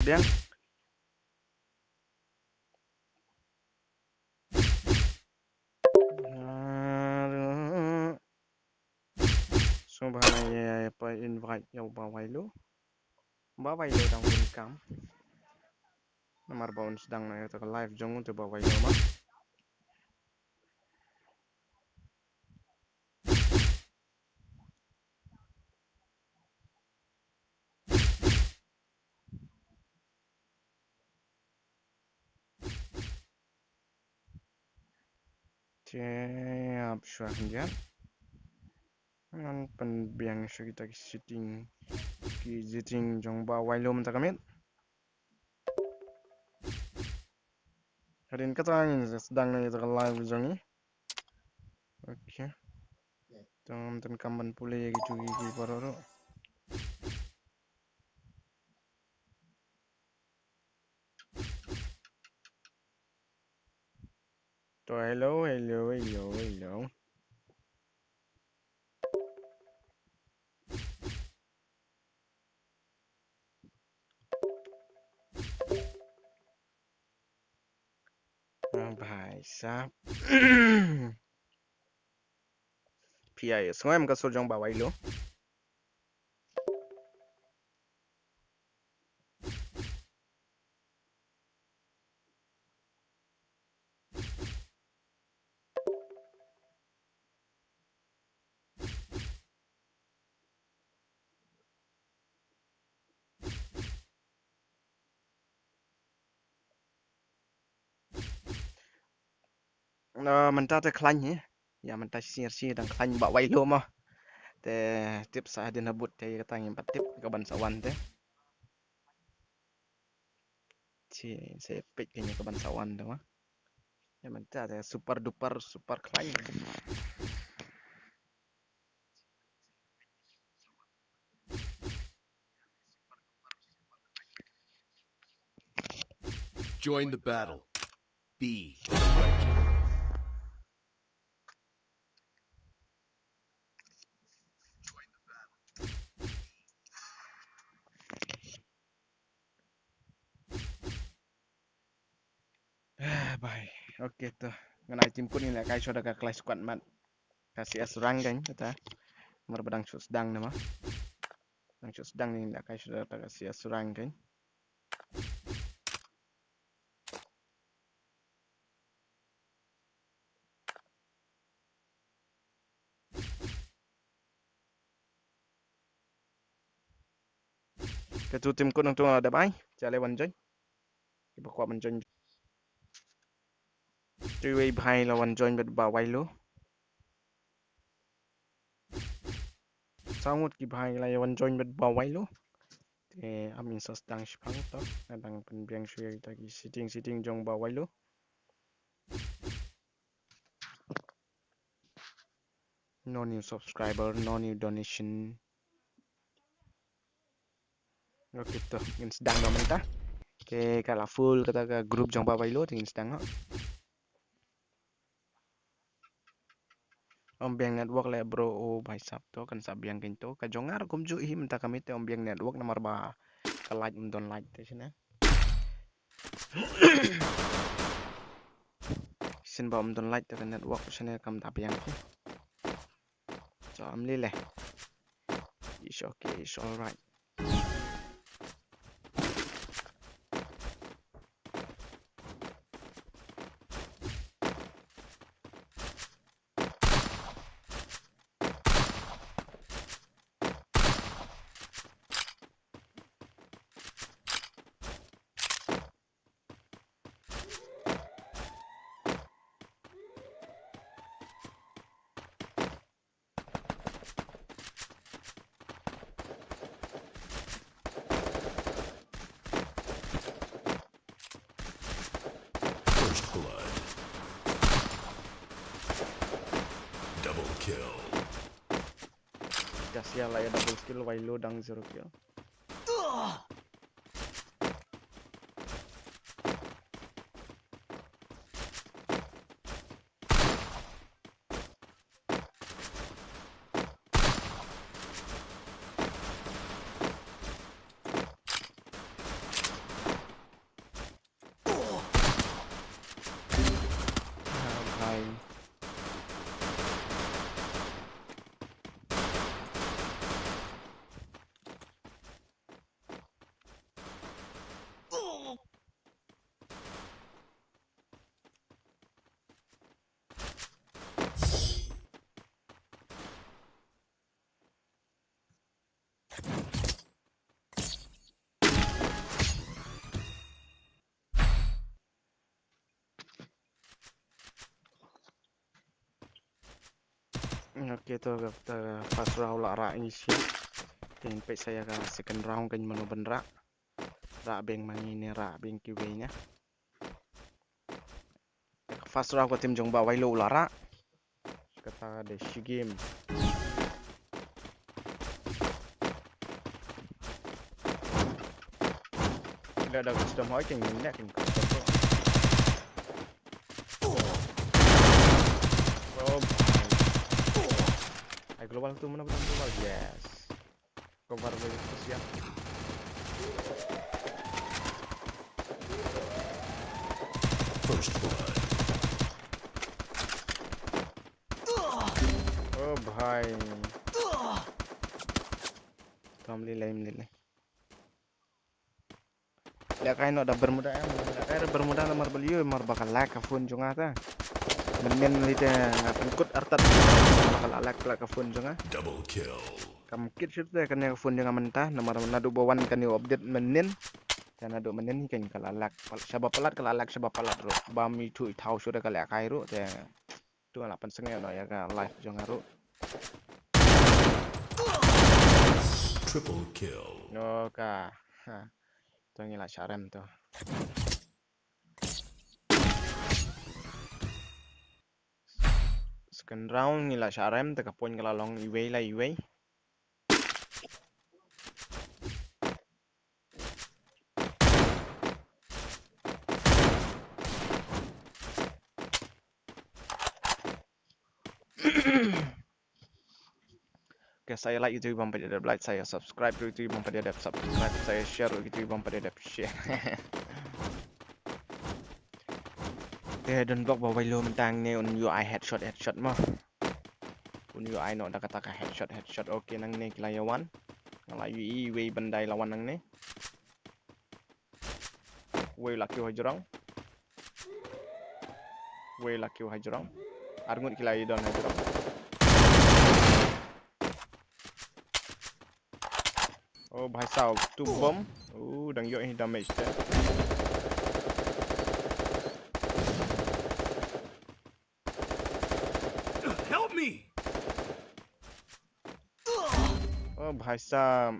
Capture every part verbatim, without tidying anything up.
Yang. Sngewbha ïa pynbeit ïa u Bah Wailo. Bah Wailo dang bun kam. Namar ba un sdang na ïa ka live jong u te Bah Wailo ma. Te ap shuwa khyndiat. Ngan pynbiang shuwa kita ki setting, ki setting jong Bah Wailo mynta ka miet. Hadien kata ngin sdang na ïa ka live jong ngi. Okay. Tang tang kam ban pule ïa ki tu ki ki parot. To hello, hello, hello, hello. Ah, bhai sahab. P I A, sngewbha ka sur jong Bah Wailo. Na mynta te khlaiñ hi. Ïa mynta shisien shisien dang khlaiñ Bah Wailo mo. Te tip sa hadien habud te ïa kata ngim pat tip ka ban sa wan te. Te sa peit kane ka ban sa wan te mo. Ïa mynta te super duper super khlaiñ. Join the battle. Be the legend. Ah, bhai. Okay to. Ngan ai tim kut ngin leh kai shuwa da ka Clash Squad mat. Ka C S rank kan kata. Namar ba dang shu sdang ne mo. Dang shu sdang ngin leh kai shuwa da ka C S rank kan. Katu tim kut nangtu da bai, cha leh wan join. Kiba kwah ban join. Tu wei bhai la wan join bad Bah Wailo. Saw ngut ki bhai la wan join bad Bah Wailo. Te am in sa sdang shipang to. Nga dang pynbiang shuwa ïa kita ki setting setting jong Bah Wailo. No new subscriber, no new donation. Okay to, ngin sdang da mynta. Okay, ka la full kata ka group jong Bah Wailo te ngin sdang. Ym biang network leh bro, o bhai sahab to kan sa biang kein to. Ka jong nga ruh kumjuh hi mynta ka miet te ym biang network namar ba ka light ym don light te shane. Shisien ba ym don light te ka network shane kam da biang hi. So ym lei lei. It's okay, it's alright. First blood. Double kill. Dah sial lah ya, double kill, Wailo dang zero kill. Okay, to ka, ka first round la rah ngi sha. Te ngin peit sa ïa ka second round kan mano ban rah. Rah biang ma ngi ne rah biang kiwei ne. First round ka team jong Bah Wailo la rah. Kata dei shi game. Dah dah custom hoi kan ngin dah kan custom tu. Oh, bhai. Ai global tu mana betul global? Yes. Cover boleh siap. First blood. Oh bhai. Tam lilai lilai. Lehkai noh da Bermuda em, lehkai da Bermuda namar balei, namar ba ka lag ka phone jong nga ta. Mynnin lei te nga pynkut artat ba ka la lag ka phone jong nga. Double kill. Kam kit shuh te kane ka phone jong nga mynta namar naduh ba wan kane u update mynnin. Te naduh mynnin hi kan ka la lag. Shaba palat ka la lag shaba palat ruh. Bam ithuh ithaw shuh da ka lehkai ruh te. Tu nga la pynsngew noh ïa ka live jong nga ruh. Triple kill. Oka. Ha. To ngi la sharem to. Second round ngi la sharem te ka point ka la long iwei la iwei. Okay, sa ïa like ïa kito bym pat ïa dep like, sa ïa subscribe ïa kito bym pat ïa dep subscribe, sa ïa share ïa kito bym pat ïa dep share. Te don bok ba Wailo mynta ngne un ïoh ai headshot headshot mo. Un ïoh ai noh da kata ka headshot headshot. Okay, nangne ki la ïa wan. Nga la ïohi iwei ban dei la wan nangne. Wei la kiew ha jrong. Wei la kiew ha jrong. Arngut ki la ïa don ha jrong. Oh bhai sab, tu bom. Uh, dang ïoh hi damage te. Help me. Oh bhai sab.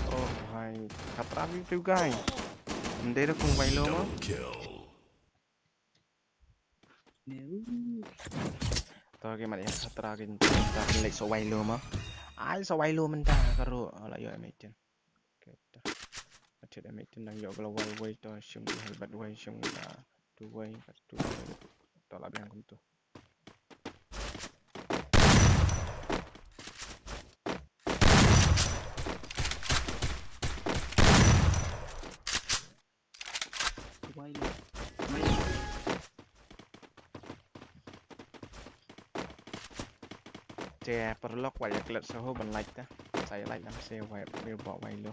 Oh bhai, khatra bi tu guy. Ym dei da kong Wailo mo. Double kill. To ki mat ïa khatra ki, khatra ki leit sa Wailo mo. Ai sa Wailo mynta ka ruh la ïoh M eighteen. Okay, to. Atit M eighteen dang ïoh global wei to shim ki helmet wei shim ki la tu wei ka tu wei. To la biang kumtu. Te paralok wat ïa klet sa ho ban like ta. Sa ïa like lam se wei wei ba Wailo.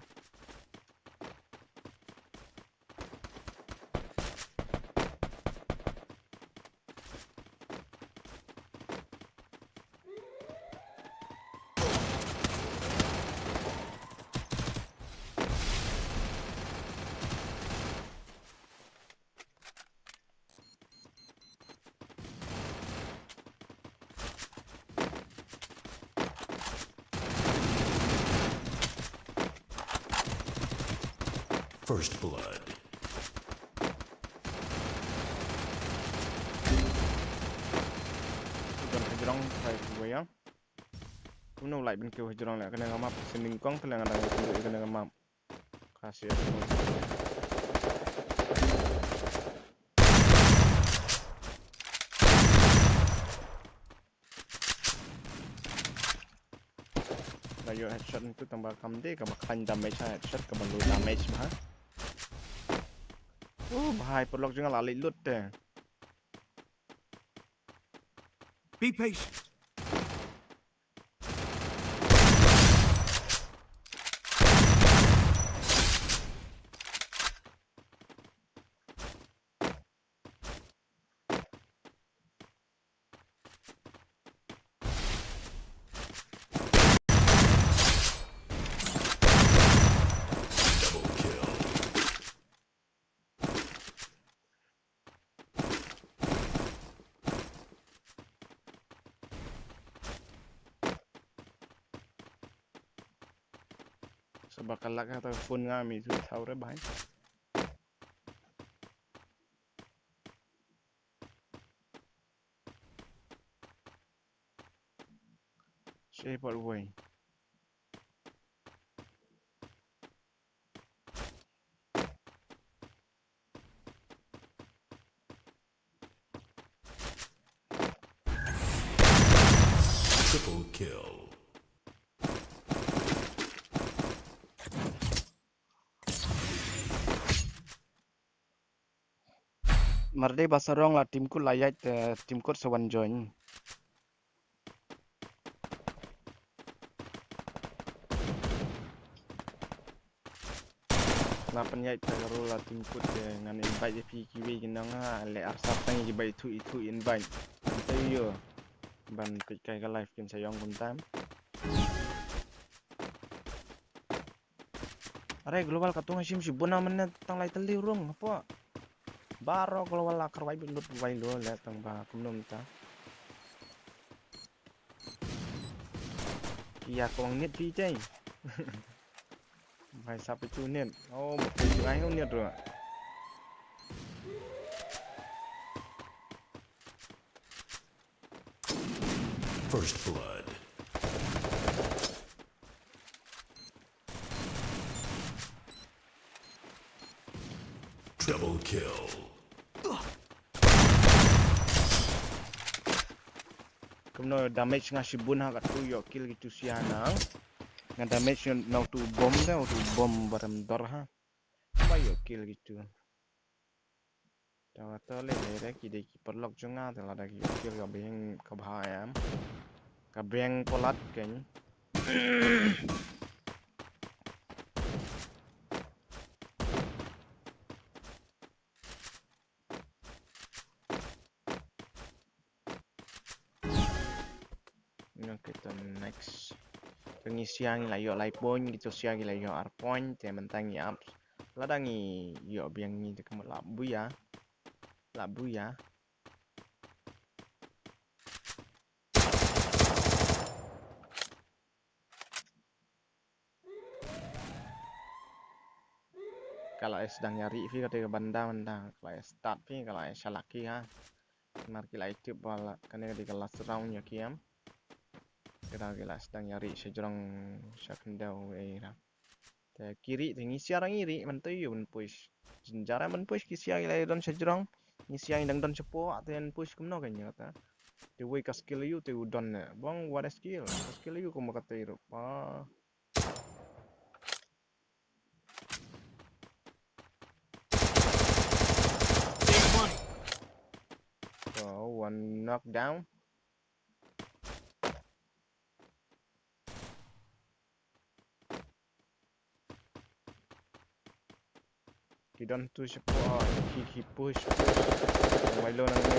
First blood. Don hajrong kai kuwa ya. Kumno lai bin kiew hajrong le kane ka map sending kong tele nga dang kiew kane ka map. Kasi ya. La ïoh headshot ntu tang ba kam dei kaba khlaiñ damage ha headshot kaba low damage bha. Uh bhai paralok jong nga la leit lut te. Be patient. Sa ba ka lak ha ta phone nga mi tu thaw re bhai. Shape away. Triple kill. Mar dei ba sarong la team kut la ïaid te team kut sa wan join. La pynïaid te ka role la team kut te ngan invite ïa phi kiwei ki nong ha le arsap tang ki bai thu i thu invite. Kan te ïoh ban peit kai ka live kin sa ïong kumta. Are global ka tung ha shim shibun na mynne tang lai tylli rung hapoh. Baroh global la karwai bit lut wai lo le tang ba kumno mynta. Ïa ko ang net phi tei. Bhai sap itu net. Oh, betul ngai net ro. First blood. Double kill. Kumno damage nga shibun ha katu ïoh kill kitu sia nang. Nga damage nang tu bom te tu bom barem dor ha. Ba ïoh kill kitu. Tawa to le le ki dei ki paralok jong nga te lada ki ïoh kill ka biang ka bha em. Ka biang palat keiñ. Nang kita next. Te ngi sia ngi la ïoh lai point, kita sia ngi la ïoh ar point, te mynta ngi ap. Lada ngi ïoh biang ngi te ka mut la buya. La buya. Ka la sdang ïa ri phi kata ka banda banda, ka la start phi, ka la shalak ki ha. Mar ki la tip ba la, kane ka dei ka last round ïa ki em. Kata ki la sdang ïa ri sha jrong sha khyndew ei ra. Te ki ri te ngi sia ra ngi ri man te ïoh ban push. Jynjar ban push ki sia ki la don sha jrong. Ngi sia ngi dang don shapoh te ban push kumno ka ïa kata. Te wei ka skill ïoh te u don ne. Bang what a skill. Ka skill ïoh kumno kata ïoh. Pa. So one knockdown. Ki don tu shapoh, ki, ki push, push. Wai lo nang ni.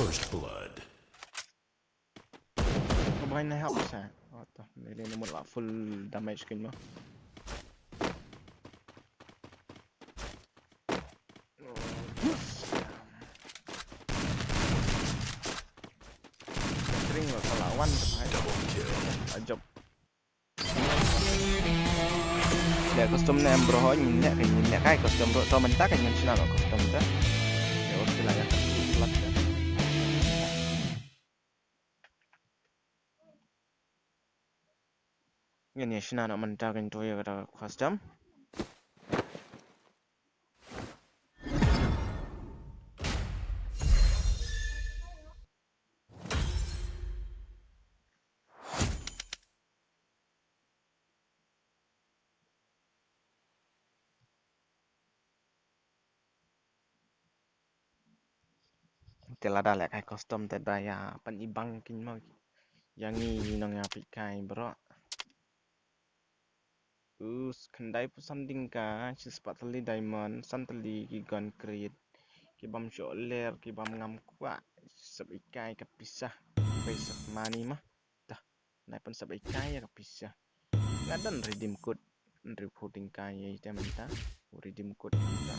First blood. Ko behind na help sa. What the? Nili na mut la full damage kin mo. Ring lo sa lawan. Double kill. Ajab. Ya custom ne em bro, ho nyin ne ka nyin ne kai custom bro, to mynta ka nyin sina lo custom ta. Ya ur sila ya. Ngin ïa shna noh mynta kan to ïa kata ka custom. Te lada lehkai custom te da ïa pynibang keiñ mo ïa ngi nongïapeit kai bro. Us khyndai phew san tyngka, shispah tylli diamond, san tylli ki gun crate, ki bym shoh ler, ki bym ngam kwah, sep ikai ka pisa, ki bai sep mani ma. Dah, nai pyn sep ikai ïa ka pisa. Nga don redeem code, hynriew phew tyngka ïa ite mynta, u redeem code mynta.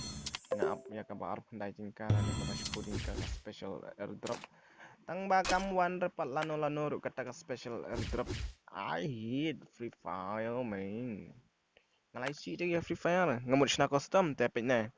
Nga ap ïa kaba arphew khyndai tyngka, lane kaba shiphew tyngka ka special airdrop. Tang ba kam wan re pat lano lano ruh kata ka special airdrop. I hate Free Fire, man. Nga la isih te ïa Free Fire. Nga mut shna custom te peit ne.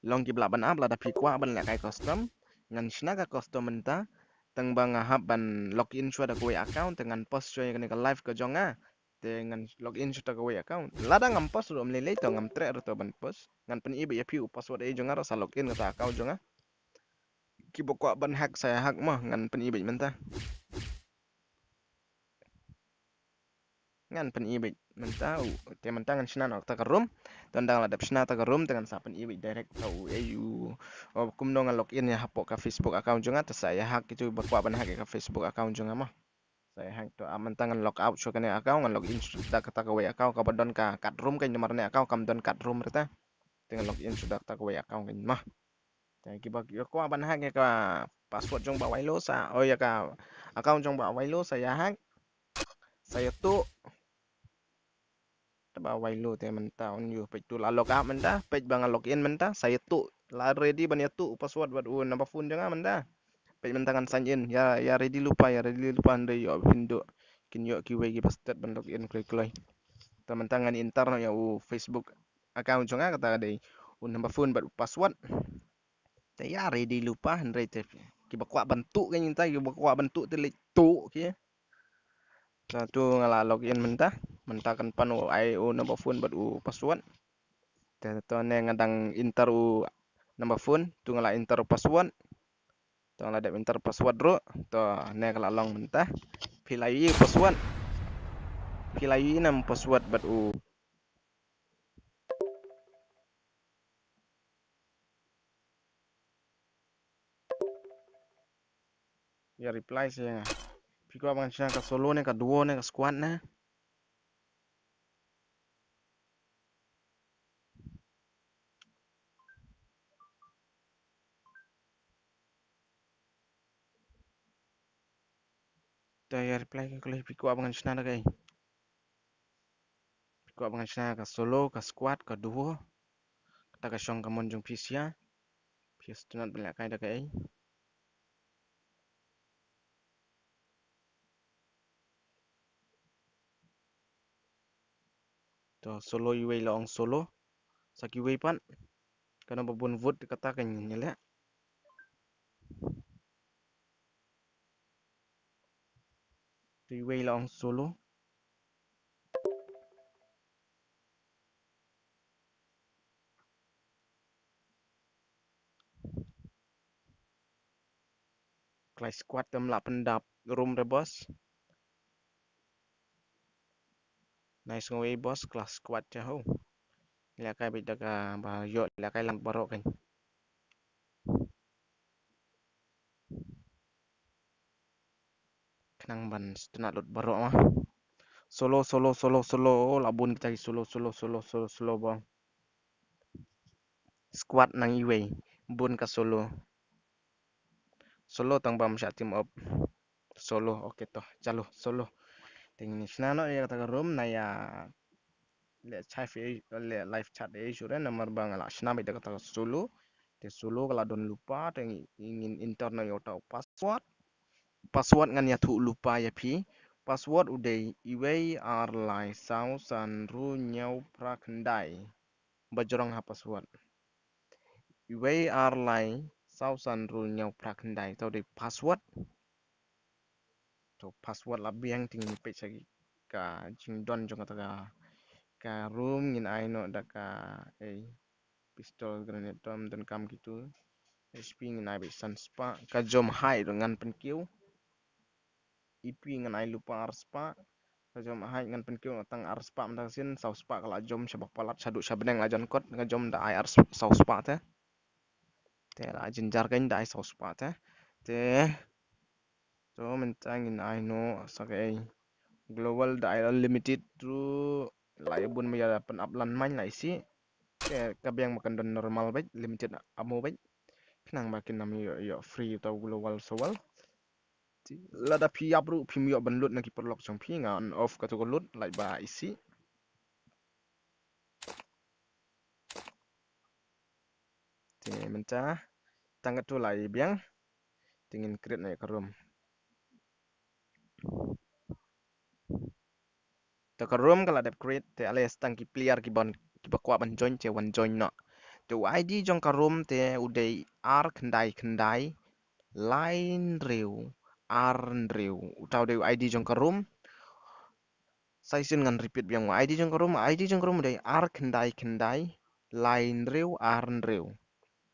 Long ki ba lah ban ap lada phi kwah ban lehkai custom. Ngan shna ka custom mynta. Tang ba nga hap ban login shuwa da kawei account te ngan post shuwa ïa kane ka live ka jong nga. Te ngan login shuwa da kawei account. Lada ngam post ruh ym lei lei to ngam treh ruh to ban post. Ngan pyni beit ïa phi u password ei jong nga ruh sa login kata account jong nga. Ki ba kwah ban hack sa ïa hack mo ngan pyni beit mynta. Ngan pyni beit mynta, u, te mynta ngan shna noh kata ka room. Te ynda nga la dep shna kata ka room, te ngan sa pyni beit direct ta u, ei u, o, kumno ngan login ïa hapoh ka Facebook account jong nga, te sa ïa hack kitu ba kwah ban hack ïa ka Facebook account jong nga mo. Sa ïa hack to, ah, mynta ngan log out shuwa kane account, ngan login shuwa da kata kawei account, kaba don ka card room kane namar ne account kam don card room rta. Te ngan login shuwa da kata kawei account kane mo. Te kiba, kiba kwah ban hack ïa ka password jong Bah Wailo sa, oh, ïa ka account jong Bah Wailo sa ïa hack. Sa ïa tuh. Te Bah Wailo te mynta un ïoh peit tu la log out mynta, peit ba nga login mynta, sa ïa tuh. La ready ban ïa tuh u password bad u number phone jong nga mynta. Peit mynta ngan sign in, ïa, ïa ready lypa, ïa ready lypa hynrei ïoh phin duh. Kin ïoh kiwei kiba stet ban login kloi kloi. Te mynta ngan enter noh ïa u Facebook account jong nga kata ka dei u number phone bad u password. Te ïa ready lypa hynrei te kiba kwah ban tuh kane mynta, kiba kwah ban tuh te leit tuh ki. Te tu nga la login mynta, mynta kan pan u ai u number phone bad u password. Te to ne nga dang enter u number phone, tu nga la enter u password. To nga la dep enter password ruh, to ne ka la long mynta. Phi la ïohi u password. Phi la ïohi nam password bad u Ïa reply sha nga. Phi kwah ban shna ka solo ne ka duo ne ka squad ne? Te ïa reply ka kylli phi kwah ban shna da kaei. Phi kwah ban shna ka solo, ka squad, ka duo. Kata ka shong ka mon jong phi sha. Phi sngewtynnat ban lehkai da kaei. To solo iwei la ong solo. Sa kiwei pat. Kano ba bun vote kata ka ngin ïa leh. To iwei la ong solo. Klai squad te ym lah pyndap room re boss. Nice ngawei boss, klai squad te ho. Lehkai beit da kaba ïoh lehkai lang baroh kan. Khnang ban sngewtynnat lut baroh ma. Solo, solo, solo, solo. Oh, la bun kita ki solo, solo, solo, solo, solo bang. Squad nang iwei. Bun ka solo. Solo tang bam sha team up. Solo, okay to. Chalo, solo. Te ngin shna noh ïa kata ka room na ïa leh chat ei, leh live chat ei shuh re namar ba nga la shna beit da kata ka solo. Te solo ka la don lypa te ngin enter noh ïa uta u password. Password ngan ïathuh lypa ïa phi. Password u dei iwei ar lai saw san ru ñiew phra khyndai. Ba jrong ha password. Iwei ar lai saw san ru ñiew phra khyndai. To dei password. To password la biang te ngin peit sha ka jingdon jong kata ka, ka room ngin ai noh da ka ei pistol grenade to ym donkam kitu. H P ngin ai beit san spah. Ka jom high ruh ngan pynkiew. E P ngan ai lypa ar spah. Ka jom high ngan pynkiew tang ar spah mynta ka sien, saw spah ka la jom sha bak palat shaduh sha bneng la jan kot, ka jom da ai ar sp-, saw spah te. Te la jynjar kein da ai saw spah te. Te to mynta ngin ai noh sa kaei. Global da ai limited ruh la ïa bun ma ïa pynap lan main la isi. Te ka biang ma kan don normal beit, limited ammo beit. Khnang ba kin ym ïoh, ïoh free uta u global sa wal. Te lada phi ïap ruh phim ïoh ban lut na ki paralok jong phi, nga on off katu ka lut lait ba isi. Te mynta tang katu la ïa biang. Te ngin create noh ïa ka room. Te ka room ka la dep create, te ale sa tang ki player ki ban, ki ba kwah ban join te wan join noh. Te u I D jong ka room te u dei ar khyndai khyndai lai hynriew ar hynriew. Uta u dei u I D jong ka room. Sa shisien ngan repeat biang u I D jong ka room, u I D jong ka room u dei ar khyndai khyndai lai hynriew ar hynriew.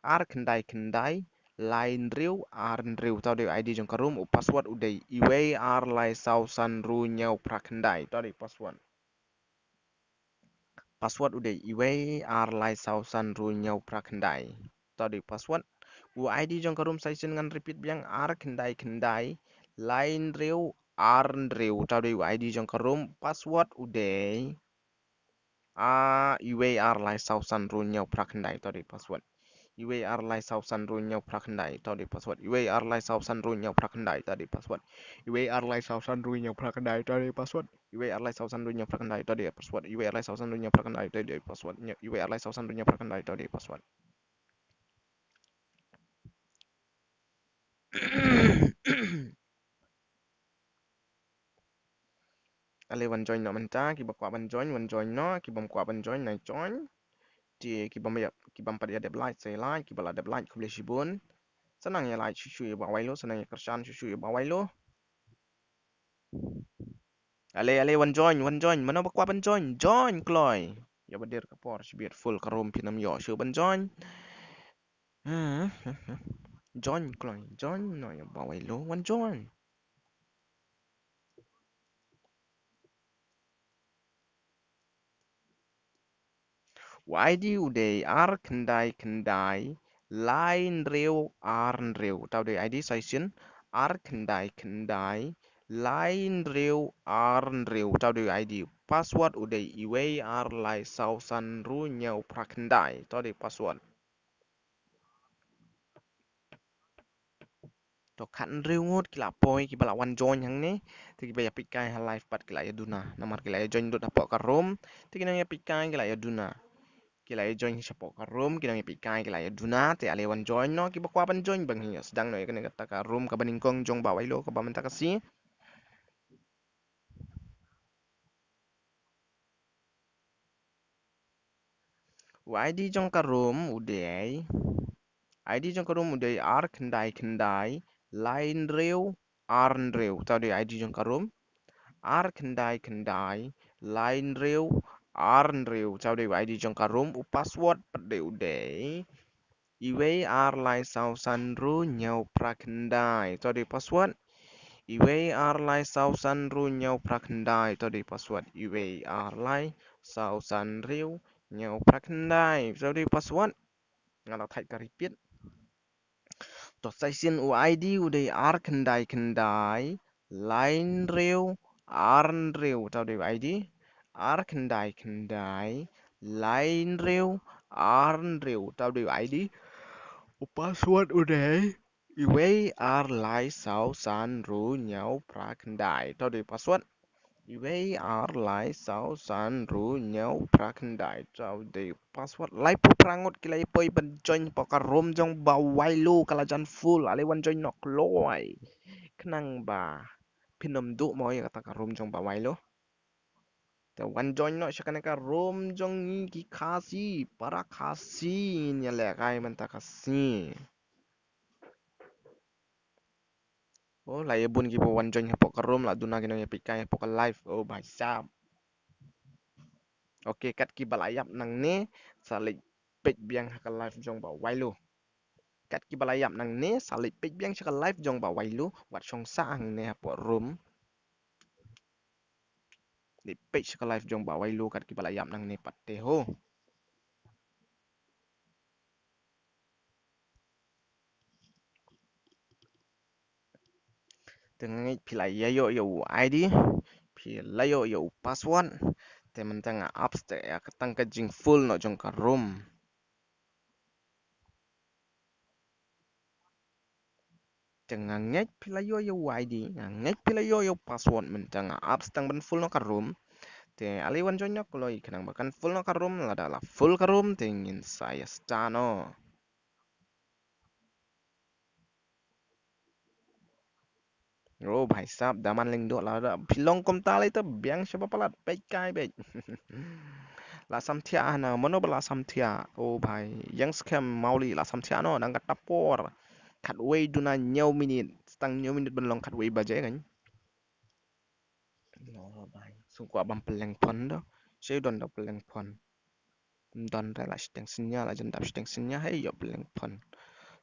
Ar khyndai khyndai lai hynriew ar hynriew. Uta u dei u I D jong ka room, u password u dei iwei ar lai saw san hynriew hynñiew phra khyndai. Uta u dei password. Password u dei iwei ar lai saw san hynriew hynñiew phra khyndai. Uta u dei password. U I D jong ka room sa shisien ngan repeat biang, ar khyndai khyndai lai hynriew ar hynriew. Uta u dei u I D jong ka room, password u dei a, iwei ar lai saw san hynriew hynñiew phra khyndai. Uta u dei password. Iwei ar lai saw san hynriew hynñiew phra khyndai. Uta u dei password. Iwei ar lai saw san hynriew hynñiew phra khyndai. Uta u dei password. Iwei ar lai saw san hynriew hynñiew phra khyndai. Uta u dei password. Iwei ar lai saw san hynriew hynñiew phra khyndai. Uta u dei password. Iwei ar lai saw san hynriew hynñiew phra khyndai. Uta u dei password. Ale wan join noh mynta, ki ba kwah ban join wan join noh, ki bym kwah ban join nai join. Te ki bym ïa, ki bym pat ïa dep like sa ïa like, ki ba la dep like khublei shibun. Sa nang ïa like shuh shuh ïa Bah Wailo, sa nang ïa kyrshan shuh shuh ïa Bah Wailo. Ale, ale wan join, wan join, mano ba kwah ban join, join kloi. Ïa ba der ka por shibit full ka room phin ym ïoh shuh ban join. Hmm, hmm, hmm. Join kloi, join noh ïa Bah Wailo, wan join. U I D u dei ar khyndai khyndai lai hynriew ar hynriew. Uta u dei I D sa shisien, ar khyndai khyndai lai hynriew ar hynriew. Uta u dei I D. Password u dei iwei ar lai saw san hynriew hynñiew phra khyndai. Uta u dei password. To khathynriew ngut ki la poi, ki ba la wan join hangne. Te ki ba ïa peit kai ha live pat ki la ïa duna. Namar ki la ïa join lut hapoh ka room. Te ki nang ïa peit kai ki la ïa duna. Ki la ïa join shapoh ka room, ki nang ïa peit kai ki la ïa duna. Te ale wan join noh, ki ba kwah ban join ba ngin ïa sdang noh ïa kane kata ka room kaba nyngkong jong Bah Wailo kaba mynta ka sngi. U I D jong ka room u dei, I D jong ka room u dei ar khyndai khyndai lai hynriew ar hynriew. Uta u dei I D jong ka room. Ar khyndai khyndai lai hynriew ar hynriew. Uta u dei I D jong ka room. U password pat dei u dei iwei ar lai saw san hynriew hynñiew phra khyndai. Uta u dei password. Iwei ar lai saw san hynriew hynñiew phra khyndai. Uta u dei password. Iwei ar lai saw san hynriew hynñiew phra khyndai. Uta u dei password. Nga la thait ka repeat. To sa shisien u I D u dei ar khyndai khyndai lai hynriew ar hynriew. Uta u dei u I D. Ar khyndai khyndai lai hynriew ar hynriew. Uta u dei u I D. U password u dei iwei ar lai saw san hynriew hynñiew phra khyndai. Uta u dei password. Iwei ar lai saw san hynriew hynñiew phra khyndai. Uta u dei password. Laiphew phra ngut ki la ïa poi ban join hapoh ka room jong Bah Wailo, ka la jan full. Ale wan join noh kloi. Khnang ba phin ym duh mo ïa kata ka room jong Bah Wailo. Te wan join noh sha kane ka room jong ngi ki Khasi, para Khasi ngin ïa lehkai mynta ka sngi. Oh, la ïa bun ki ba wan join hapoh ka room, la duna ki nang ïa peit kai hapoh ka live. Oh, bhai sahab. Okay, kat ki ba la ïap nangne, sa leit peit biang ha ka live jong Bah Wailo. Kat ki ba la ïap nangne, sa leit peit biang sha ka live jong Bah Wailo, wat shong sah hangne hapoh room. Leit peit sha ka live jong Bah Wailo kat ki ba la ïap nangne pat te ho. Te nga ngeit phi la ïa ïoh ïa u I D, phi la ïoh ïa u password. Te mynta nga ap stet ïa ka tang ka jingfull noh jong ka room. Te nga ngeit phi la ïoh ïa u I D, nga ngeit phi la ïoh ïa u password, mynta nga ap stet ban full noh ka room. Te ale wan join noh kloi khnang ba kan full noh ka room, lada la full ka room te ngin sa ïa start noh. O bhai sab, da man lyngdoh lada phi long kumta lei te biang sha ba palat, peit kai peit. La sam thiah hana, mano ba la sam thiah. O bhai, ïeng skhem Mawli la sam thiah noh, nang kata por. Khatwei duna hynñiew minit, tang hynñiew minit ban long khatwei baje kan. Lo bhai, sngewkwah ban pynleng phone doh. Shu don da pynleng phone. Ym don re, la shiteng synñia, la jan dap shiteng synñia, hei ïoh pynleng phone.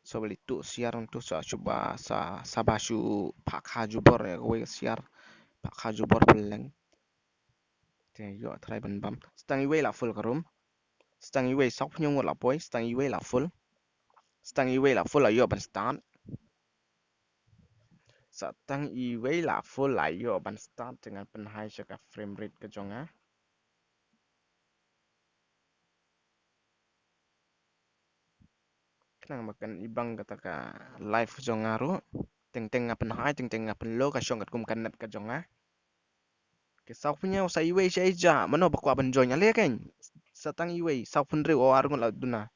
So bali tu siar tu sa shu ba sa, sa ba shu phah kha jubor ïa kawei ka siar. Phah kha jubor pynleng. Te ïoh try ban bam. Stang iwei la full ka room. Stang iwei, saw phew ngut la poi, stang iwei la full. Stang iwei la full, la ïoh ban start. Sa tang iwei la full la ïoh ban start, te ngan pynhai sha ka frame rate ka jong nga. Khnang ba kan ibang kata ka live jong nga ruh. Teng teng nga pynhai, teng teng nga pynlut, ka shong katkum ka net ka jong nga. Ki saw phew hynñiew, sa iwei sha ija, mano ba kwah ban join ale kan. Sa tang iwei, saw phew hynriew, o ar ngut la duna.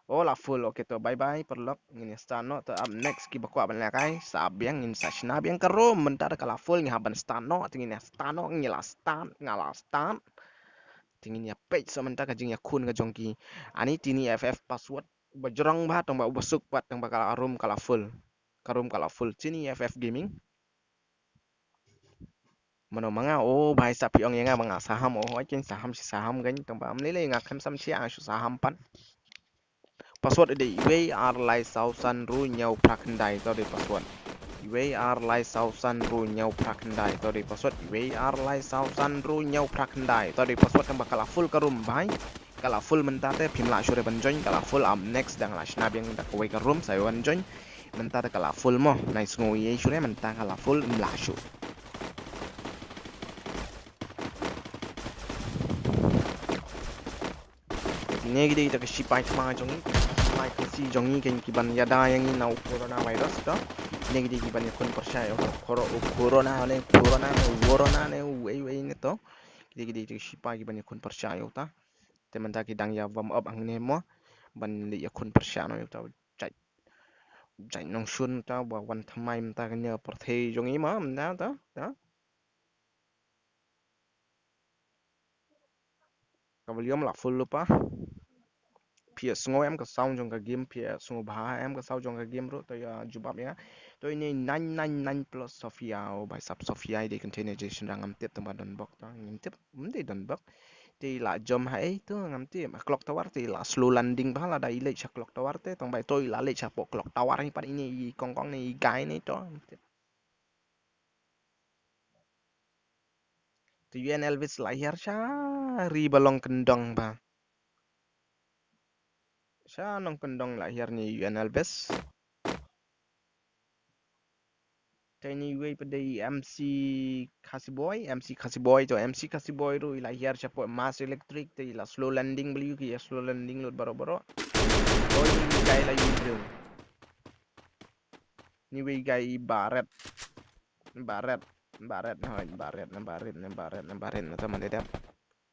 O la full, okay to bye bye paralok, ngin ïa start noh, to up next kiba kwah ban lehkai, sa ap biang, ngin sa shna biang ka room, mynta da ka la full, ngi hap ban start noh, te ngin ïa start noh, ngi la start, nga la start. Te ngin ïa peit sa mynta ka jingïakhun ka jong ki. Ani Tini F F password, ba jrong ba, tang ba u ba suk pat, tang ba ka la room ka la full. Ka room ka la full, Tini F F Gaming. Mano ma nga, o bhai sab phi ong ïa nga ba nga saham, o hoi kin saham shi saham kan, tang ba ym lei lei nga khlem sam shi nga shu saham pat. Password dei iwei ar lai saw san ru hynñiew phra khyndai, to dei password. Iwei ar lai saw san ru hynñiew phra khyndai, to dei password. Iwei ar lai saw san ru hynñiew phra khyndai, to dei password, tang ba ka la full ka room bhai. Ka la full mynta te phim lah shuh re ban join, ka la full, up next dang la shna biang da kawei ka room sa ïa wan join. Mynta te ka la full mo, nai sngew ïa shuh re, mynta ka la full, ym lah shuh. Kine ki dei kita ki shipai thma jong ngi, shipai Khasi jong ngi, ki ban ïada ïa ngi na u corona virus to. Kine ki dei ki ban ïakhun pyrshah ïa u corona, u corona ne, corona ne, u corona ne, uei uei ne to. Kine ki dei kita ki shipai ki ban ïakhun pyrshah ïa uta. Te mynta ki dang ïa warm up hangne mo, ban leit ïakhun pyrshah noh ïa uta u jait, u jait nongshun uta ba wan thymmai mynta kane ka pyrthei jong ngi mo, mynta ta, ta. Ka volume la full lypa. Phi ïa sngew em ka sound jong ka game, phi ïa sngew bha em ka sound jong ka game ruh, to ïa jubab ïa nga. To ine nine nine nine plus Sophia, o bhai sab Sophia i dei container generation, ngam tip tang ba don bok to, ngam tip, ym dei don bok. Te i la jump ha ei to ngam tip. Clock tower te i la slow landing bha, lada i leit sha clock tower te, tang ba to i la leit shapoh clock tower hi pat ine i kong kong ne i guy ne to, ngam tip. Te U N Elvis la hiar sha ri ba long kyndong bha. Sha nongkyndong la hiar ne U N Elvis. Te ine iwei pat dei M C Khasi Boy, M C Khasi Boy to, M C Khasi Boy ruh i la hiar shapoh Mass Electric, te i la slow landing, beli ki ïa slow landing lut baroh baroh. Oi, guy la ïa briew. Ni wei guy i Baret. Baret. Baret na, hoi, Baret na, Baret na, Baret na, Baret na, taman dep.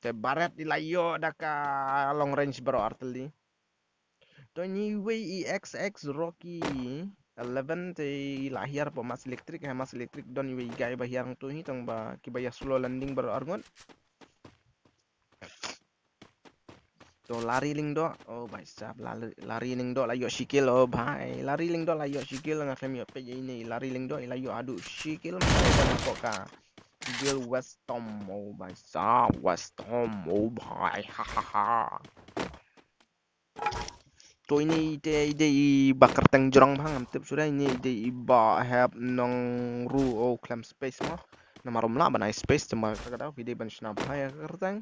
Te Baret i la ïoh da ka long range baroh artylli. To ni wei i X X Rocky eleven te i la hiar hapoh Mass Electric, ha Mass Electric don i wei guy ba hiar hangto hi, tang ba kiba ïa slow landing baroh arngut. To Larry Lyngdoh, oh bhai sab, Larry, Larry Lyngdoh la ïoh shi kill, oh bhai, Larry Lyngdoh la ïoh shi kill, nga khlem ïoh peit ïa ine i Larry Lyngdoh, i la ïoh haduh shi kill, mai ban hapoh ka Bill Weston, oh bhai sab, Weston, oh bhai, ha ha ha. To ine i te i dei i ba kyrteng jrong bha, ngam tip shuh re, ine i dei i Bah Hep Nongru, oh khlem space mo. Namar ym lah ban ai space, te ma ka daw phi dei ban shna bha ïa ka kyrteng.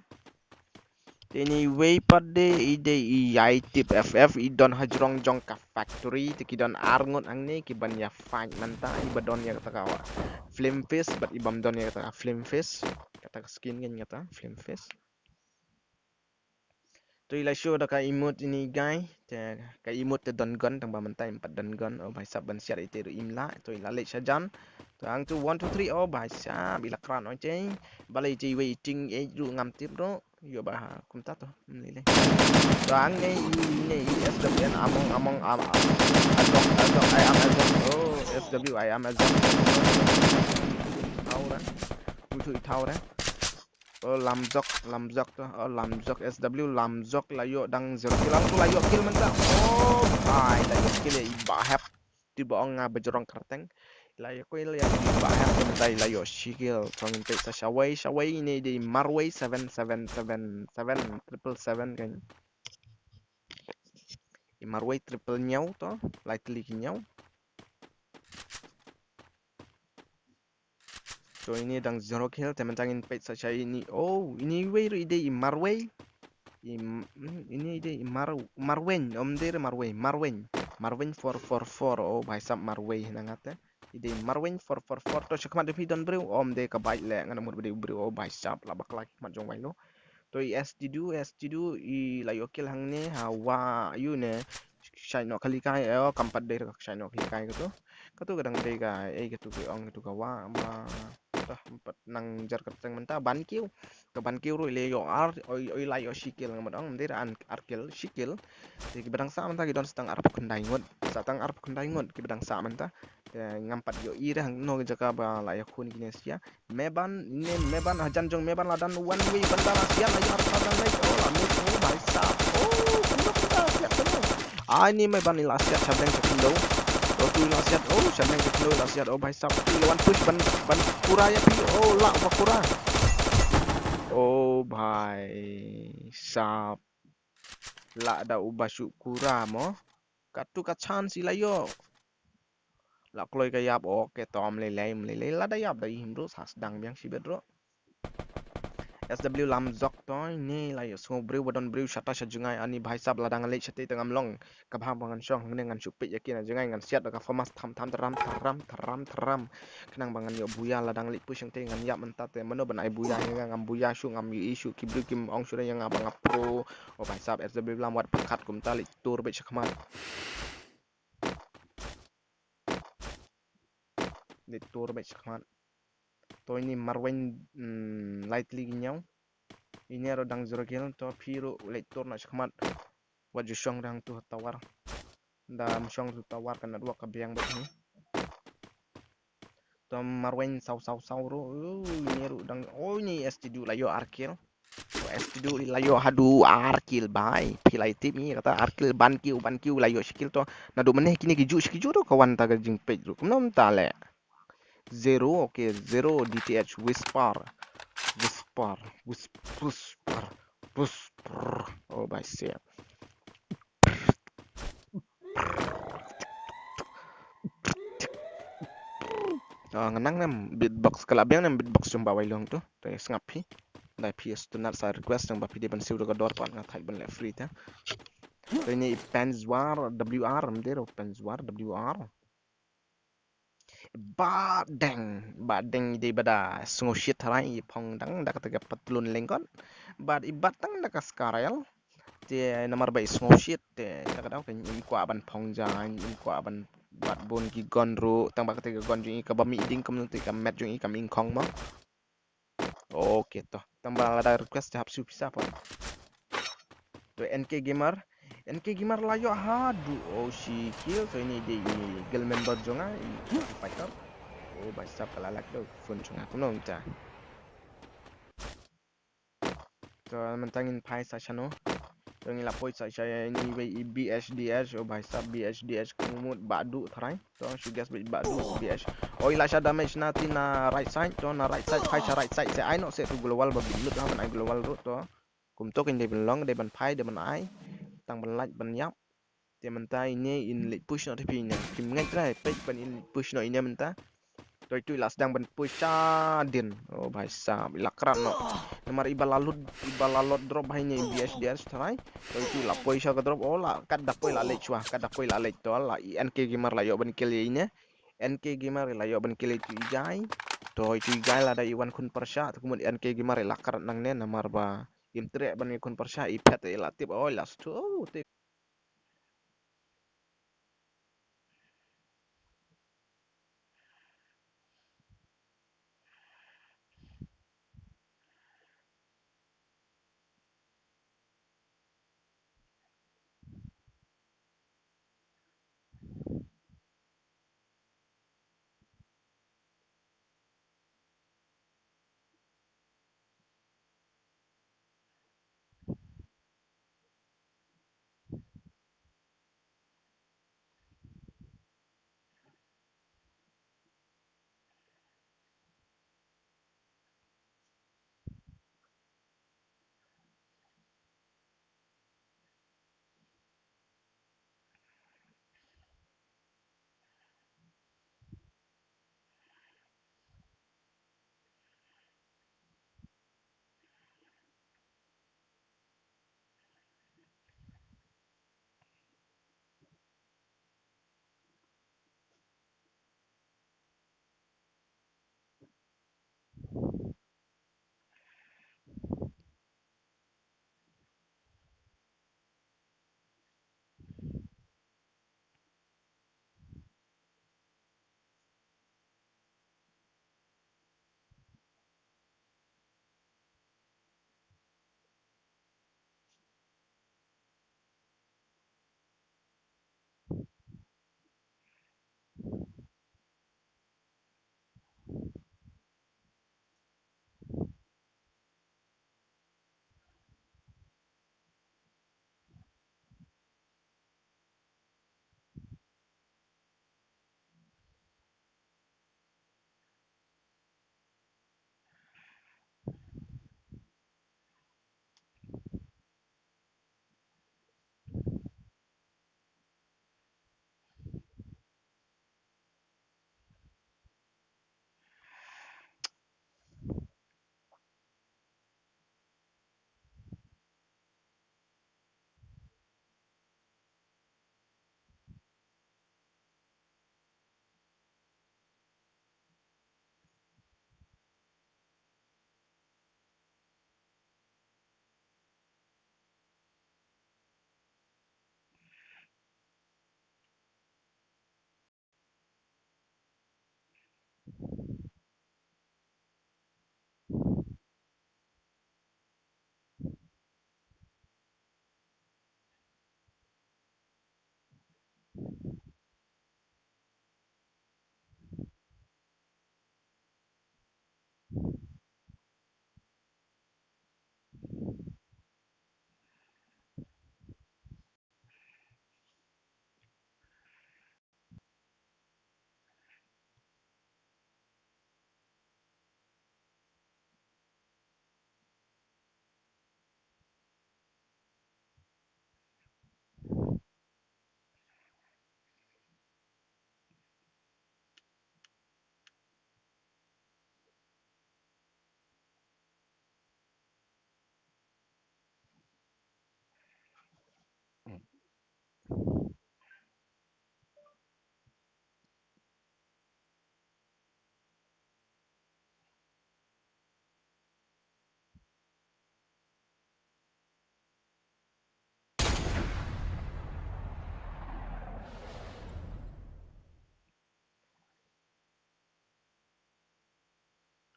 Te ini iwei pat de i dei i Ïai Tip F F, i don hajrong jong ka factory, te ki don ar ngut hangne ki ban ïa fight mynta, i ba don ïa kata ka Flim Fist bad i bym don ïa kata ka Flim Fist. Kata ka skin kan kata Flim Fist. To i la show da ka emote ini guy, te ka emote te don gun, tang ba mynta im pat don gun. Oh bhai sab, ban siat ite ruh im lah. To i la leit shajan. To hangtu one two three, oh bhai sab, i la kran ong chei. Balei chei wei ting e ruh ngam tip ruh. Ïoh ba ha kumta to. Hmm, lei lei. To hangne i, ne i S W N among, among, am, am, Azok, Azok, I am Azok. Oh, S W I am Azok. Thaw ra. Utu i thaw ra. Oh, Lamzok, Lamzok to. Oh, Lamzok S W, Lamzok la ïoh dang zero kill. Hangtu la ïoh kill mynta. Oh bhai, la ïoh kill ïa i Bah Hep. Te ba ong nga bajrong kyrteng. La ïoh kill ïa i Bah Hep mynta, la ïoh shi kill. To ngin peit sa shawei, shawei, ini dei Marwei seven seven seven seven triple seven kan. I Marwei triple ñiew to, lai tylli ki ñiew. To ini dang zero kill, te mynta ngin peit sa shawei ini. Oh, ini iwei ruh i dei i Marwei. I, mm, ini i dei i Mar-, Marwei, ym dei re Marwei, Marwei. Marwei four four four, oh bhai sab, Marwei na nga te. I dei Marwei four four four, to shakhmat da phi don briew, ym dei, ka bike leh, ngan mut ba dei u briew, oh bhai sab, la bakla ki khmat jong wei lo. To i S T D, S T D, i la ïoh kill hangne, ha wa, ïoh ne, shai noh khali kai, eh, oh, kam pat dei re ka shai noh khali kai katu. Katu ka dang dei ka, eh, katu ka ong katu ka wa, ma, toh, pat nang jar kyrteng mynta, ban kiew. Ka ban kiew ruh i la ïoh ar, oi, oi la ïoh shi kill, nga mut ong, ym dei re ar kill, shi kill. Te ki ba dang sah mynta ki don sa tang arphew khyndai ngut, sa tang arphew khyndai ngut ki ba dang sah mynta. Te ngam pat ïohi re hangno ka jaka ba la ïakhun kine sia. Meban, ne Meban, hajan jong Meban la don one way, bynta la siat, la ïoh arphew khyndai ngut. Oh, la miss, oh bhai sab. Oh, kumno, kumno siat kumno. Ah, ini Meban i la siat, shadeng sha khyndew. Oh, tu i la siat, oh, shadeng sha khyndew i la siat, oh bhai sab. Tu i la wan push ban, ban kura ïa phi. Oh, la uba kura. Oh bhai sab. La da uba shu kura mo. Katu ka chance i la ïoh. La kloi ka ïap, oh, ke tom lei lei, lei lei, lada ïap da i him ruh, sa sdang biang shibit ruh. S W Lamzok to, ini la ïoh sngew briew ba don briew shata sha jngai, ani bhai sab, lada ngan leit shatei te ngam long. Kaba ba ngan shong hangne ngan shu peit ïa ki na jngai, ngan siat da ka FAMAS, tham tham tharam tharam tharam tharam. Khnang ba ngan ïoh buya, lada ngan leit push hangtei ngan ïap mynta te mano ban ai buya ïa nga, ngam buya shuh, ngam ïohi shuh, ki briew kim ong shuh ïa nga ba nga pro. Oh bhai sab, S W Lam, wat pyrkhat kumta, leit tur beit shakhmat. Leit tur beit shakhmat. To ini Marwei, mm, lai tylli ki ñiew. Ini ruh dang zero kill, to phi ruh leit tur noh shakhmat. Wat ju shong re hangtu ha tower. Ynda ym shong tu tower ka network ka biang beit hi. To Marwei saw saw saw ruh. Uh, ini ruh dang, oh, ini S T D la ïoh ar kill. To S T D la ïoh haduh ar kill bhai. Phi la tip ni kata ar kill, ban kiew, ban kiew la ïoh shi kill to. Naduh mynne kine ki ju shi ki ju ruh ka wan ta ka jingpeit ruh. Kumno mynta leh. Zero, okay, zero D T H Whisper. Whisper, whis-, whisper, whisper. Oh, bhai sab. Ah, ngan nang nem beatbox, ka la biang nem beatbox jong Bah Wailong tu. Te sngap phi. Dei phi stunat sa request jong ba phi dei ban siew da ka dor pat nga thait ban leh free te. Te ini Penzwar W R, em dei ro Penzwar W R. Ba deng, ba deng i dei ba da sngewshit tharai i phong dang da kata ka patlun lengkot. Bad i bat dang da ka skarel. Te namar ba i sngewshit te ta ka daw ka im kwah ban phong jan, im kwah ban bat bun ki gun ruh, tang ba kata ka gun jong i kaba mih ding kumno te ka met jong i kam ingkhong mo. Okay to. Tang ba lada request te hap siew pisa pat. To N K Gamer. N K Gamer la ïoh haduh. Oh, shi kill. To ini dei i guild member jong nga, i fighter. Oh, bhai sab ka la lag to phone jong nga kumno mynta. To mynta ngin phai sa shano. To ngi la poi sa sha ini wei i B H D H, oh bhai sab B H D H kumut ba duh tharai. To shu guess beit ba duh B H. Oh, i la sha damage na ti na right side, to na right side, phai sha right side. Sa ai noh sa tu global ba bit lut ha ban ai global ruh to. Kumto kin dei ban long, dei ban phai, dei ban ai. Tang ban lait ban ïap. Te mynta ine in leit push noh te phi ine. Kim ngeit trai peit ban in leit push noh ine mynta. Toi tu i la sdang ban push sha dien. Oh, bhai sahab, i la krat noh. Namar i ba la lut, i ba la lut drop bha ine i B S D S tharai. Toi tu i la push sha ka drop, oh, la kat da push la leit shuwa, kat da push la leit to la i N K Gamer la ïoh ban kill ïa ine. N K Gamer la ïoh ban kill ïa tu i Jai. Toi tu i Jai la da i wan khun pyrshah, tu kumut N K Gamer la krat nangne namar ba im treh ban ïa khun pyrshah i phet i la tip, oh, i la stu, oh, tip.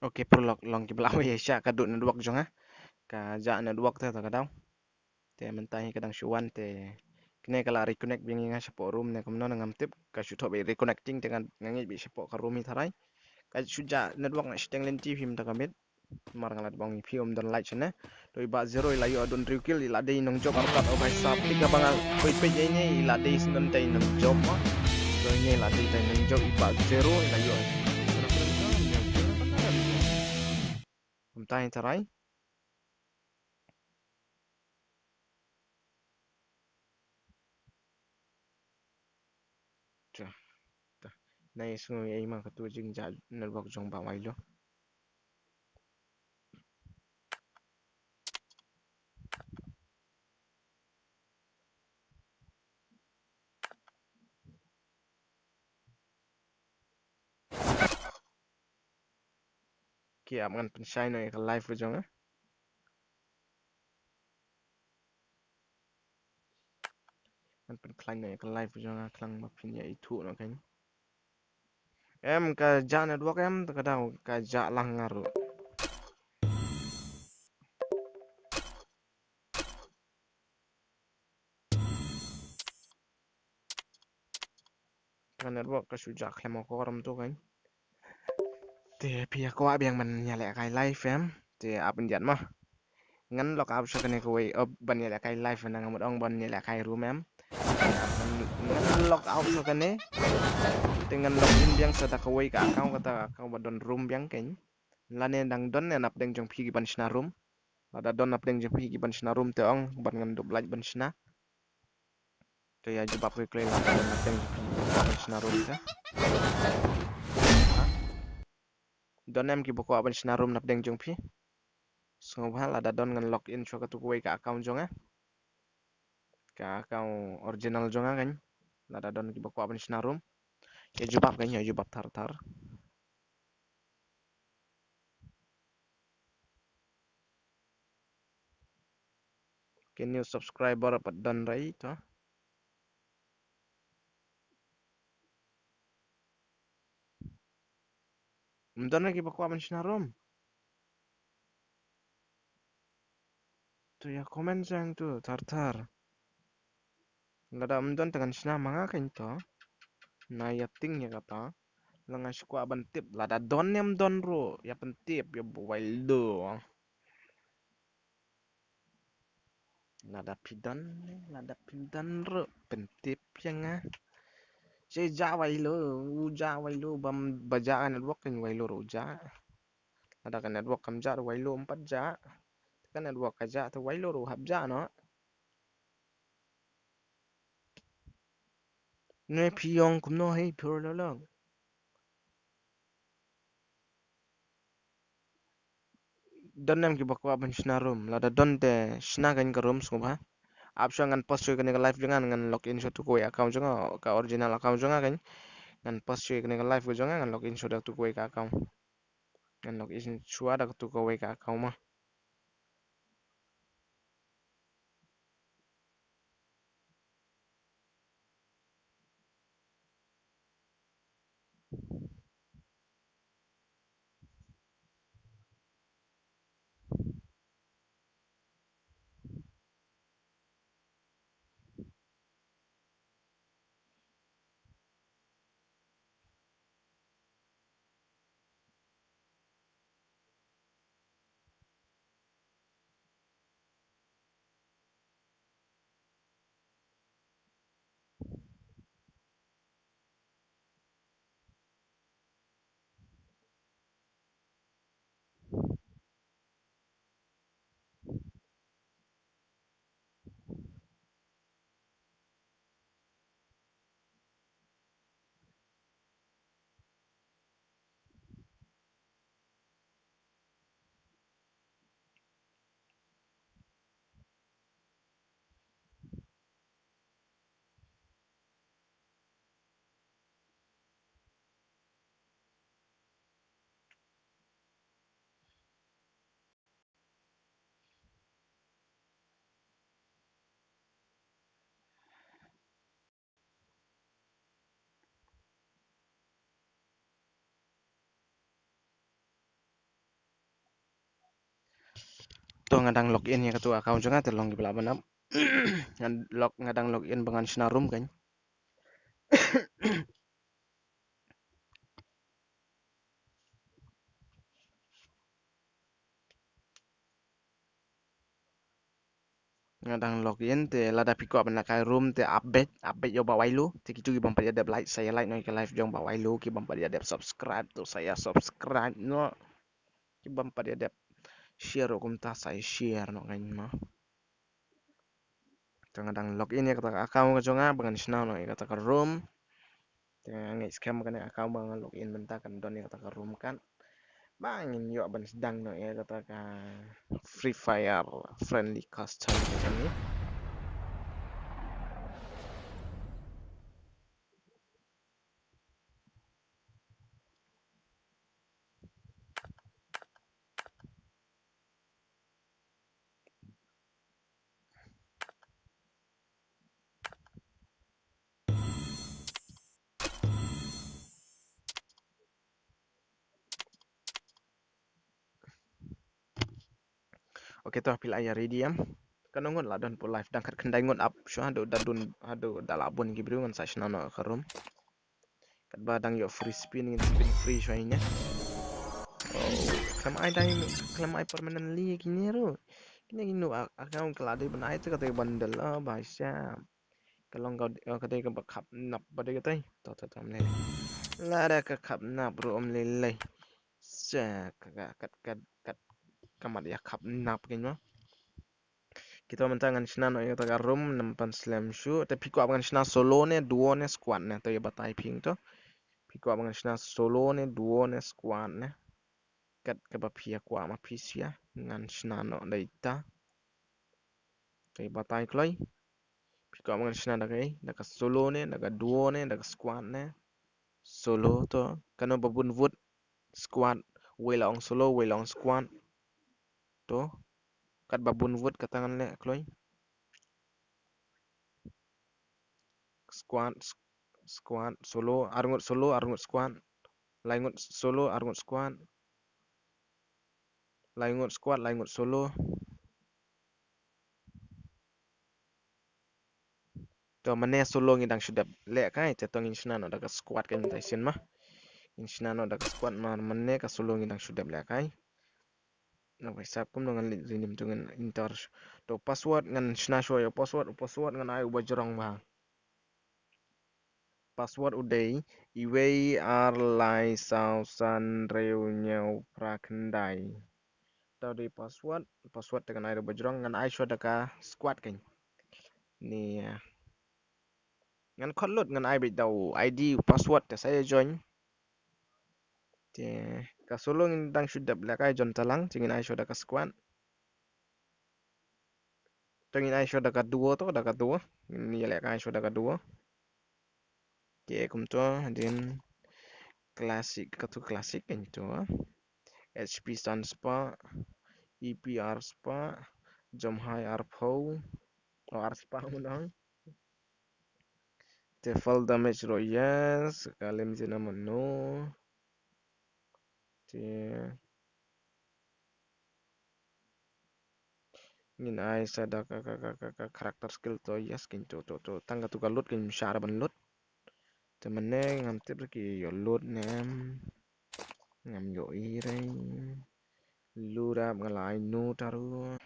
Okay, paralok, long ki ba la wei sha ka dud network jong nga. Ka jah network te ta ka daw. Te mynta hi ka dang shu wan te kane ka la reconnect biang ïa nga shapoh room ne kumno ne ngam tip, ka shu thoh beit reconnecting te nga ngeit beit shapoh ka room hi tharai. Ka shu jah network na shiteng lynti phim ta ka miet. Mar nga la dbong ïa phi ym don light shane. To i Bah Zero i la ïoh don hynriew kill, i la dei nongjop artat, oh bhai sahab, peit kaba nga peit peit ïa ine, i la dei shen don tei nongjop ma. To ine i la dei tei nongjop i Bah Zero i la ïoh. Kumta hi tharai. Cha. Ta. Nai sngew ïa i ma katu jingjah network jong Bah Wailo. Ki ap ngan pynshai noh ïa ka live jong nga. Ngan pynkhlaiñ noh ïa ka live jong nga khnang ba phin ïa ithuh noh kein. Em ka jah network em, ka dang ka jah lang nga ruh. Ka network ka shu jah khlem akor em tu kein. Te phi ïa kwah biang ban ïalehkai live em? Te ap ïa mo. Ngan log out sha kane kawei, oh, ban ïalehkai live na nga mut ong ban ïalehkai room em. Ngan, ngan log out sha kane. Te ngan log in biang sha da kawei ka account, kata ka account ba don room biang kein. Lane dang don ne napdeng jong phi ki ban shna room. Lada don napdeng jong phi ki ban shna room te ong, ban ngan dup lait ban shna. Te ïa jubab khlem khlem lada don napdeng jong phi ki ban shna room te. Don em ki ba kwah ban shna room napdeng jong phi? Sngewbha lada don ngan log in shuwa katu kawei ka account jong nga. Ka account original jong nga kein. Lada don ki ba kwah ban shna room. Ïa jubab kein, ïa jubab thar thar. Ki new subscriber pat don rei to. Ym don re ki ba kwah ban shna room. To ïa comment sha nga tu thar thar. Lada ym don te kan shna ma nga kein to. Nai ïa ting ïa kata. Lada nga shu kwah ban tip lada don ne ym don ruh ïa pyntip ïa Bah Wailo. Lada phi don, lada phim don ruh pyntip ïa nga. Shi jah Wailo, u jah Wailo bam ba jah ka network kein Wailo ruh u jah. Lada ka network kam jah ruh Wailo um pat jah. Ka network ka jah te Wailo ruh hap jah noh. Ne phi ong kumno hei phi ruh lolong. Don em ki ba kwah ban shna room? Lada don te shna kein ka room sngewbha. Ap shuwa ngan post shuwa kane ka live jong nga, ngan log in shuwa tu kawei account jong nga, ka original account jong nga kein. Ngan post shuwa kane ka live jong nga, ngan log in shuwa da tu kawei ka account. Ngan log in shuwa da tu kawei ka account mo. To nga dang log in ïa katu account jong nga te long ki ba lah ban ap. Nga log, nga dang log in ba ngan shna room kein. Nga dang log in te lada phi kwah ban lehkai room te update, update ïa u Bah Wailo. Te kitu ki bym pat ïa dep like sa ïa like noh ïa ka live jong Bah Wailo, ki bym pat ïa dep subscribe to sa ïa subscribe noh. Ki bym pat ïa dep share ruh kumta sa ïa share noh kein mo. Te nga dang log in ïa kata ka account ka jong nga ba ngan shna noh ïa kata ka room. Te nga ngeit skhem kane ka account ba nga log in mynta kan don ïa kata ka room card. Ba ngin ïoh ban sdang noh ïa kata ka Free Fire friendly custom jong ngi. Okay, to phi la ïa ready em. Katno ngut la don hapoh live? Dang khatkhyndai ngut ap shuwa, haduh da don, haduh da la bun ki briew ngan sa shna noh ka room. Katba dang ïoh free spin, ngin spin free shuwa ïa. Oh, khlem ai dai, khlem ai permanently kine ruh. Kine kino a-, account ka la dei ban ai te ka dei bundle, ah, ba sha. Ka long ka, ka dei kaba khap nap ba dei ka dei. To, to, to, ym lei lei. Lada ka khap nap ruh ym lei lei. Sha, ka, ka, kat, kat, kat, ka mat ïa khap nap kein ma. Kita mynta ngan shna noh ïa kata ka room, ngam pan slem shuh. Te phi kwah ba ngan shna solo ne, duo ne, squad ne, to ïa batai phi to. Phi kwah ba ngan shna solo ne, duo ne, squad ne. Kat kaba phi ïa kwah ma phi sha, ngan shna noh da ita. To ïa batai kloi. Phi kwah ba ngan shna da kaei, da ka solo ne, da ka duo ne, da ka squad ne. Solo to, kano ba bun vote, squad, wei la ong solo, wei la ong squad. To, katba bun vote kata ngan leh kloi. Squad, s-, squad, solo, ar ngut solo, ar ngut squad. Lai ngut solo, ar ngut squad. Lai ngut squad, lai ngut solo. To mynne solo ngi dang shu dep lehkai, te to ngin shna noh da ka squad ka mynta sien ma. Ngin shna noh da ka squad ma mynne ka solo ngi dang shu dep lehkai. Na bai sap kumno ngan leit redeem to ngin enter. To password ngan shna shuwa ïa u password, u password ngan ai uba jrong bha. Password u dei, iwei ar lai saw san hynriew hynñiew phra khyndai. To dei password, password te ngan ai da uba jrong, ngan ai shuwa da ka squad kein. Ni, ah, ngan khot lut, ngan ai beit da u I D, u password te sa ïa join. Te ka solo ngin dang shu dep lehkai, jon talang, te ngin ai shuwa da ka squad. To ngin ai shuwa da ka duo to, da ka duo. Ngin ïa lehkai shuwa da ka duo. Te kumto, hadien classic, katu classic kein to. H P san spah, E P ar spah, jam high ar phew, o ar spah mo dang. Te fall damage ruh yes, ka lim jin namar no. Te ngin ai sa da ka, ka, ka, ka, ka character skill to yes, kein to, to, to. Tang katu ka loot kein shah ban loot. Te mynne ngam tip ki ïoh loot ne em. Ngam ïohi re. Loot up nga la ai no taru.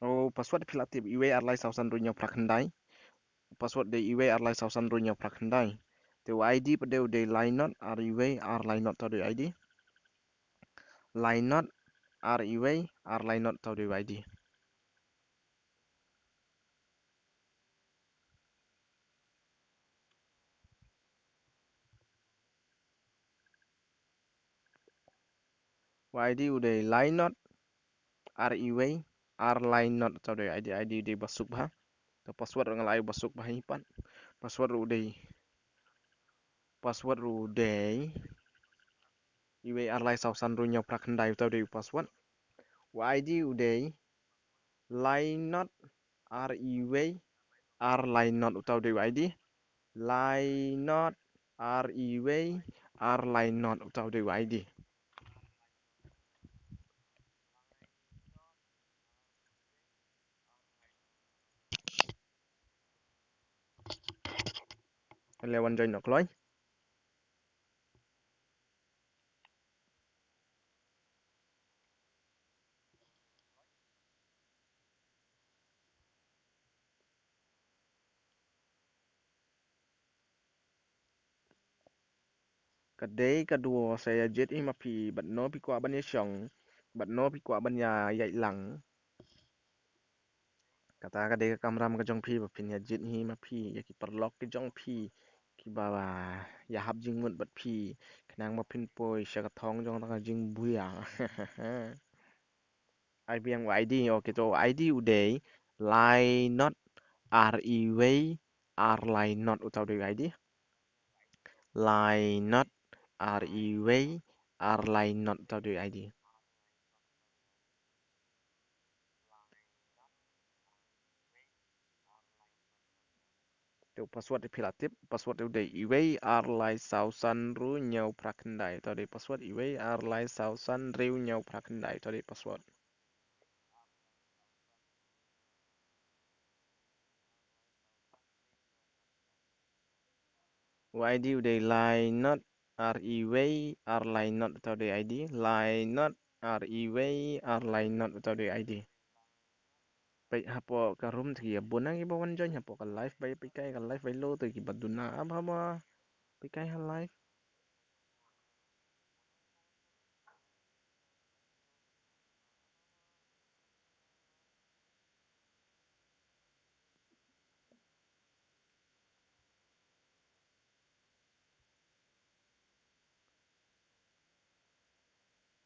Oh, password phi la tip, iwei ar lai saw san hynriew hynñiew phra khyndai. Password dei iwei ar lai saw san hynriew hynñiew phra khyndai. Te u I D pat dei u dei lai not ar iwei ar lai not, to dei I D. Lai not ar iwei ar lai not, to dei I D. U I D u dei lai not ar iwei ar lai not, to dei I D, I D u dei ba suk bha. To password ruh nga la ai ba suk bha hi pat. Password ruh u dei, password ruh u dei iwei ar lai saw san hynriew hynñiew phra khyndai, to dei u password. U I D u dei lai not ar iwei ar lai not, uta u dei u I D. Lai not ar iwei ar lai not, uta u dei u I D. Leh wan join noh kloi. Ka dei ka duo sa ïa jied hi ma phi, bad no phi kwah ban ïa shong, bad no phi kwah ban ïa ïaid lang. Kata ka dei ka kamram ka jong phi ba phin ïa jied hi ma phi, ïa ki paralok ki jong phi, kiba ïahap jingmut bad phi, khnang ba phin poi sha ka thong jong kata ka jingbuaid. Ai biang u I D, okay, to u I D u dei lai not ar iwei ar lai not, uta u dei u I D. Lai not ar iwei ar lai not, uta u dei u I D. Te u password te phi la tip, password te u dei iwei ar lai saw san hynriew hynñiew phra khyndai, uta u dei password, iwei ar lai saw san hynriew hynñiew phra khyndai, uta u dei password. U I D u dei lai not ar iwei ar lai not, uta u dei I D, lai not ar iwei ar lai not, uta u dei I D. Peit hapoh ka room te ki bun na kiba wan join hapoh ka live, ba peit kai ka live ba ïa lo te kiba duna ap haba peit kai ha live.